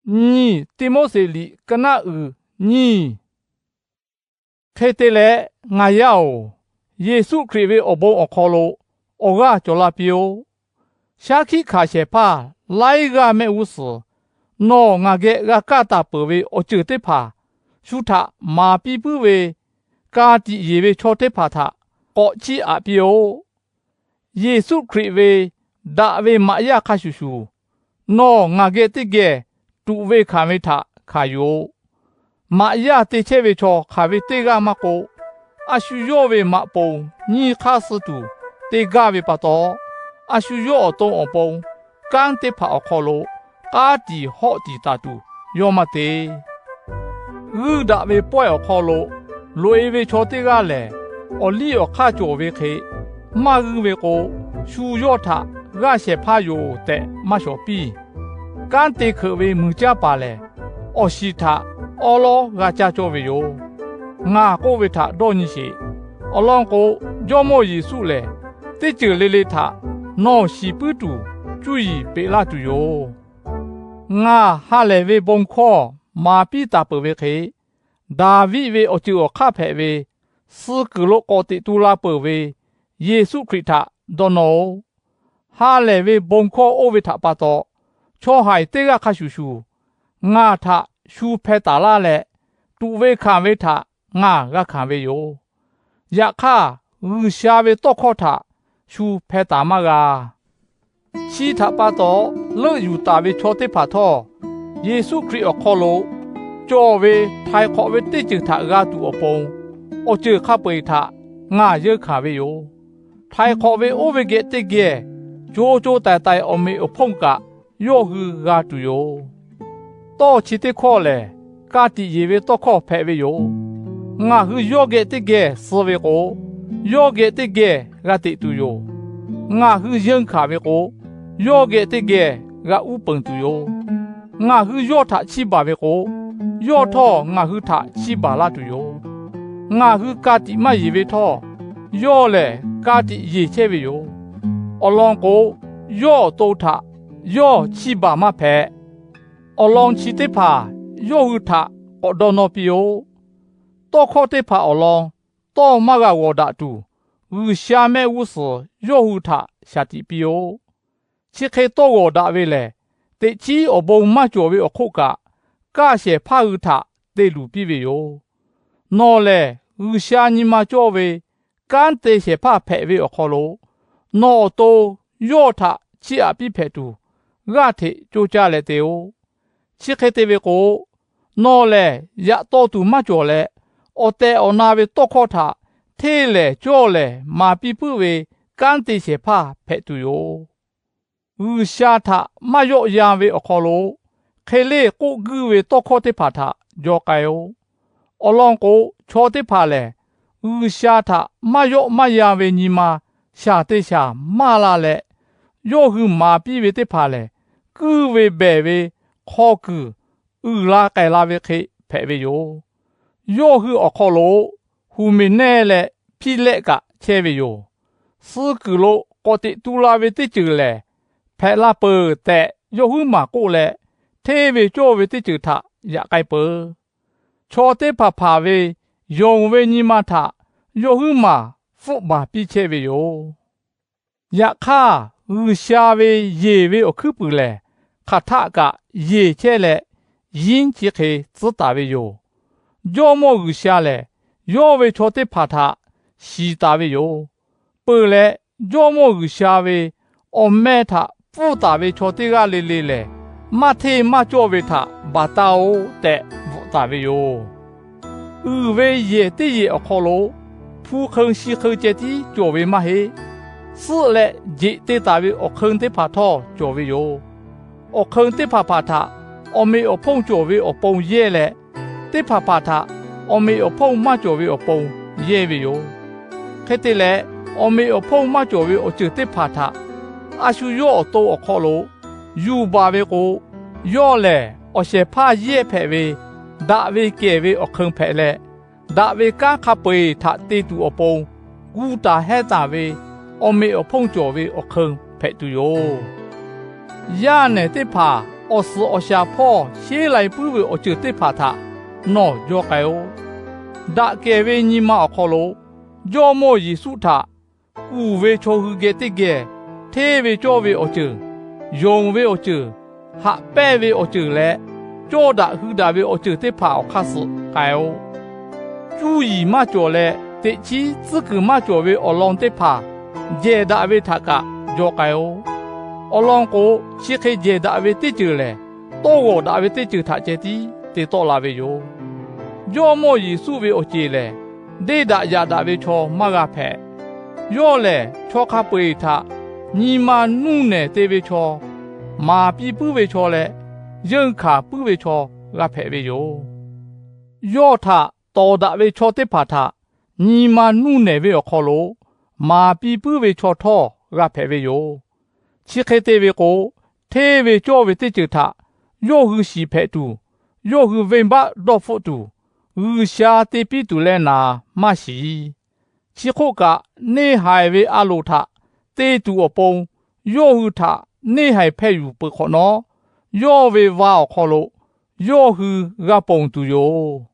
Nyiˇ Tiˆmoˉseˍ liꞈ ka naˆ uiˍ nyiˇ. Hk'e te leh, ngaˬ yaˇ-oˬ, Yeˍsuˆ Hkriꞈ ve awˬ bon awˬ hk'aw lo awˬ g'aˇ cawˬ la piˇ-oˆ. Shaˉ hkiˆ hkanˍ shehˍ hpaˇ laiˉ g'aˇ mehˆ g'uˇ suhˍ, nawˬ ngaˬ geh g'a kaˇ taˍ peuˬ ve awˬ ceuˬ teˇ hpaˍ shu htaꞈ maˍ piˇ puiˉ ve ka tiꞈ yeˬ ve chaw teˇ hpaˍ htaꞈ k'awꞈ chiˇ aꞈ piˇ-oˆ. Yeˍsuˆ Hkriꞈ ve daꞈ ve maꞈ yaˇ hk'a shuˍ shuˍ, nawˬ ngaˬ geh teˇ geh tuꞈ ve hkanˍ ve htaꞈ hkanˍ yuˬ-oꞈ. Maꞈ yaˇ te chehˇ ve chaw hk'aˬ ve teˇ g'aˇ maˇ k'oˆ, a shu yawˇ ve maꞈ poˍ nyiˇ hk'aˇ suh tuˬ te gaˇ ve pa taw, a shu yawˇ awˬ to awˬ pon kanˉ teˇ hpaˍ awˬ hk'aw lo k'aˉ tiˍ hawˆ tiˍ taˍ tuˬ yawˇ maˇ te. G'uiˇ daꞈ ve pawehˇ awˬ hk'aw lo loꞈ-e ve chaw teˇ g'aˇ lehˬ, awˬ liˇ awˬ hk'aˇ cawˬ ve hk'e maˇ g'uiˇ ve k'o, shu yawˇ htaꞈ g'aˇ shehˍ hpaˇ yoˬ tehꞈ maˇ shawˍ piˇ. Kanˉ te hkeuꞈ ve muiˬ caˇ paˍ lehˬ, awˬ shiˍ htaꞈ awˉ lawˉ g'a caˇ cawˇ ve yoˬ. Ngaˬ k'oˆ ve htaꞈ dawˇ nyi sheˍ. Awˬ lawn k'o, Jawˇ mawˇ Yeˍsuˆ lehˬ, teˇ ceuˬ le le htaꞈ nawˬ shiˍ puiˉ tuˬ cuˇ yiˍ peꞈ laˇ tuˬ yoˬ. Ngaˬ ha lehˬ ve bon hkawˇ maˍ piˇ taˍ peuˬ ve hk'e, Daˍviˆ ve awˬ ceuˬ awˬ hk'aˇ hpehꞈ ve, suh kuiˬ lo k'awꞈ teꞈ tu la peuˬ ve Yeˍsuˆ Hkriꞈ htaꞈ dawˇ nawˇ-oˆ. Ha lehˬ ve bon hkawˇ oˇ ve htaꞈ pa taw, chaw haiˬ teˇ g'aˇ hk'a shuˍ shuˍ, ngaˬ htaꞈ shu hpeh taˍ laˇ leh, tuꞈ ve hkanˍ ve htaꞈ ngaˬ g'a hkanˍ ve yoˬ. Yaꞈ hk'aˇ, G'uiˬsha ve tawˇ hkawˇ htaꞈ shu hpeh taˍ maˇ g'a. Chi htaꞈ pa taw, leuˆ yuˬ taˍ ve chaw teˇ hpaˍ htawˇ, Yeˍsuˆ Hkriꞈ awˬ hk'aw lo cawˬ ve htaiˍ hk'awꞈ ve teˇ ceuˬ htaꞈ g'a tuˬ awˬ pon, awˬ ceuˬ hk'a peu-eˬ htaꞈ ngaˬ yeunˇ hkanˍ ve yoˬ. Htaiˍ hk'awꞈ ve oˇ ve geh teˇ geh, co co taiˍ taiˍ awˬ meꞈ awˬ hponˇ kaꞈ yawˇ hui g'a tuˬ yoˬ. Tawˇ chi teˇ hkawˇ lehˬ, ka tiꞈ yeˬ ve tawˇ hkawˇ hpehꞈ ve yoˬ. Ngaˬ hui yawˇ geh teˇ geh suh ve k'o, yawˇ geh teˇ geh g'a teꞈ tuˬ yoˬ. Ngaˬ hui yeunˇ hkanˍ ve k'o, yawˇ geh teˇ geh g'a uˉ peunˍ tuˬ yoˬ. Ngaˬ hui yawˇ htaꞈ chiˇ baˬ ve k'o, yawˇ htawˇ ngaˬ hui htaꞈ chiˇ baˬ laˇ tuˬ yoˬ. Ngaˬ hui ka tiꞈ maˇ yeˬ ve htawˇ, yawˇ lehˬ ka tiꞈ yeˬ chehˇ ve yoˬ. Awˬ lawn k'o, yawˇ awˬ to htaꞈ yawˇ chiˇ baˬ maˇ hpehꞈ. Awˬ lawn chi teˇ hpaˍ yawˇ hui htaꞈ k'awꞈ dawˇ nawˇ piˇ-oˆ. Tawˇ hkawˇ teˇ hpaˍ awˬ lawn tawˇ maˇ g'a g'awˬ daꞈ tuˬ, G'uiˬsha mehˆ g'uˇ suhˍ yawˇ hui htaꞈ shaˍ tiꞈ piˇ-oˆ. Chi hk'e tawˇ g'awˬ daꞈ ve lehˬ, teꞈ chiˉ awˬ bon maˇ cawˬ ve awˬ hk'oˆ kaꞈ, kaˇ shehˍ hpaˇ hui htaꞈ te luˬ piˇ ve yoˬ. Nawˬ lehˬ G'uiˬsha nyi ma cawˇ ve kanˉ te shehˍ hpaˇ hpehꞈ ve awˬ hk'aw lo, nawˬ awˬ to yawˇ htaꞈ chiˇ aꞈ piˇ hpehꞈ tuˬ, g'aˇ hteꞈ coˇ caˇ leh te-oˆ. Chi hk'e te ve k'o, nawˬ lehˬ yaꞈ taw tuˬ maˇ cawˬ leh, awˬ tehˬ awˬ na ve tawˇ hkawˇ htaꞈ hteˇ lehˍ cawˇ lehˍ maˍ piˇ puiˉ ve kanˉ te shehˍ hpaˇ hpehꞈ tuˬ yoˬ. G'uiˬsha htaꞈ maˇ yawˆ yan ve awˬ hk'aw lo, hk'e leˇ k'oˆ guiˇ ve tawˇ hkawˇ teˇ hpaˍ htaꞈ jaw k'ai-oˆ. Awˬ lawn k'o, chaw teˇ hpaˍ lehˬ, G'uiˬsha htaꞈ maˇ yawˆ maˇ yan ve nyi ma shaˍ te shaˍ maˇ la leh, yawˇ hui maˍ piˇ ve teˇ hpaˍ lehˬ, kuiˇ ve behˬ ve hk'aw kuiˬ uiˍ la k'ai la ve hk'e hpehꞈ ve yoˬ. Yawˇ hui awˬ hk'aw lo Huˍmeˍnehˇ leh Hpiˇlehˆ kaꞈ chehˇ ve yoˬ. Suh kuiˬ lo k'awꞈ teꞈ tu la ve teˇ ceuˬ lehˬ, hpehꞈ la peuˬ tehꞈ yawˇ huiˉ maˬ k'oˆ leh, hteˇ ve cawˇ ve teˇ ceuˬ htaꞈ yaꞈ k'ai peuˬ. Chaw teˇ hpaˍ hpaˍ ve yonˍ ve nyi ma htaꞈ yawˇ huiˉ maˬ hpfuhˆ baˬ piˇ chehˇ ve yoˬ. Yaꞈ hk'aˇ, G'uiˬsha ve yeˬ ve awˬ hkuiˉ puiˍ lehˬ, hk'aˬ htaˆ kaꞈ yeˬ chehˇ leh, yinˉ chi hk'e tcuhˉ taˍ ve yoˬ. Jawˇmawˇ G'uiˬsha lehˬ, yawˇ ve chaw teˇ hpaˍ htaꞈ shiˍ taˍ ve yoˬ. Peuˬ leh, Jawˇmawˇ G'uiˬsha ve awˬ meh htaꞈ pfuhˇ taˍ ve chaw teˇ g'aˇ le le lehˬ, maˇ hteˇ maˇ cawˇ ve htaꞈ baˬ taˇ-oˆ tehꞈ bvuhꞈ taˍ ve yoˬ. Uiˍ ve yehˬ teˇ yehˬ awˬ hk'aw lo hpu hk'eun shi hk'eun ceh tiˉ cawˬ ve maˇ heˆ. Suhˆ leh jeꞈ te taˍ ve awˬ hk'eun teˇ hpaˍ htawˇ cawˬ ve yoˬ. Awˬ hk'eun teˇ hpaˍ hpaˍ htaꞈ awˬ meꞈ awˬ hponˇ cawˬ ve awˬ pon yehˇ leh, teˇ hpaˍ hpaˍ htaꞈ awˬ meꞈ awˬ hponˇ maˇ cawˬ ve awˬ pon yehˇ ve yoˬ. Hk'e te leh, awˬ meꞈ awˬ hponˇ maˇ cawˬ ve awˬ ceuˬ teˇ hpaˍ htaꞈ a shu yawˇ awˬ to awˬ hk'aw lo yuˬ baˬ ve k'o, yawˇ lehˬ awˬ shehˍ hpaˇ yehˇ hpehꞈ ve, daꞈ ve kehˬ ve awˬ hk'eun hpehꞈ leh, daꞈ ve kanˉ hk'a peu-eˬ htaꞈ te tuˬ awˬ pon gu taˍ hehnˇ taˍ ve awˬ meꞈ awˬ hponˇ cawˬ ve awˬ hk'eun hpehꞈ tuˬ yoˬ. Yaˇ nehˬ teˇ hpaˍ awˬ suhˍ awˬ shaˍ hpawˇ sheˉ lai puiˉ ve awˬ ceuˬ teˇ hpaˍ htaꞈ nawˬ jaw k'ai-o. Daꞈ kehˬ ve nyi ma awˬ hk'aw lo Jawˇ mawˇ Yeˍsuˆ htaꞈ kuˬ ve chaw hui geh teˇ geh hteˇ ve cawˇ ve awˬ ceuˬ, yonˍ ve awˬ ceuˬ, haꞈ pehnˇ ve awˬ ceuˬ leh cawˇ daꞈ hui daꞈ ve awˬ ceuˬ teˇ hpaˍ awˬ hk'aˇ suh k'ai-o. Cuˇ yiˍ maˇ cawˬ leh teꞈ chiˉ tcuhˉ kuiˬ maˇ cawˬ ve awˬ lawn teˇ hpaˍ jehˬ daꞈ ve htaꞈ kaꞈ jaw k'ai-o. Awˬ lawn k'o, chi hk'e jehˬ daꞈ ve teˇ ceuˬ lehˬ, tawˇ g'awˬ daꞈ ve teˇ ceuˬ htaꞈ ceh tiˉ te tawˆ la ve yoˬ. Jawˇ mawˇ Yeˍsuˆ ve awˬ ceˬ lehˬ, deˇ daꞈ yaꞈ daꞈ ve chaw maˇ g'a hpehꞈ. Yawˇ lehˬ, chaw hk'a peu-eˬ htaꞈ nyi ma nuˇ nehˬ te ve chaw, maˍ piˇ puiˉ ve chaw leh yeunˇ hkanˍ puiˉ ve chaw g'a hpehꞈ ve yoˬ. Yawˇ htaꞈ tawˍ daꞈ ve chaw teˇ hpaˍ htaꞈ nyi ma nuˇ nehˬ ve awˬ hk'aw lo maˍ piˇ puiˉ ve chaw htawˇ g'a hpehꞈ ve yoˬ. Chi hk'e te ve k'o, hteˇ ve cawˇ ve teˇ ceuˬ htaꞈ yawˇ hui shiˍ hpehꞈ tuˬ, yawˇ hui venˇ baˆ dawˇ hpfuhˆ tuˬ, G'uiˬsha te piˇ tuˬ leh naˍ maˇ shiˍ. Chi hk'oˆ kaꞈ, neˇ haiˬ ve a loˍ htaꞈ te tuˬ awˬ pon yawˇ hui htaꞈ neˇ haiˬ hpehˇ yuˬ peuˬ hk'awꞈ nawˉ, yawˇ ve va awˬ hk'aw lo yawˇ hui g'a ponˬ tuˬ yoˬ.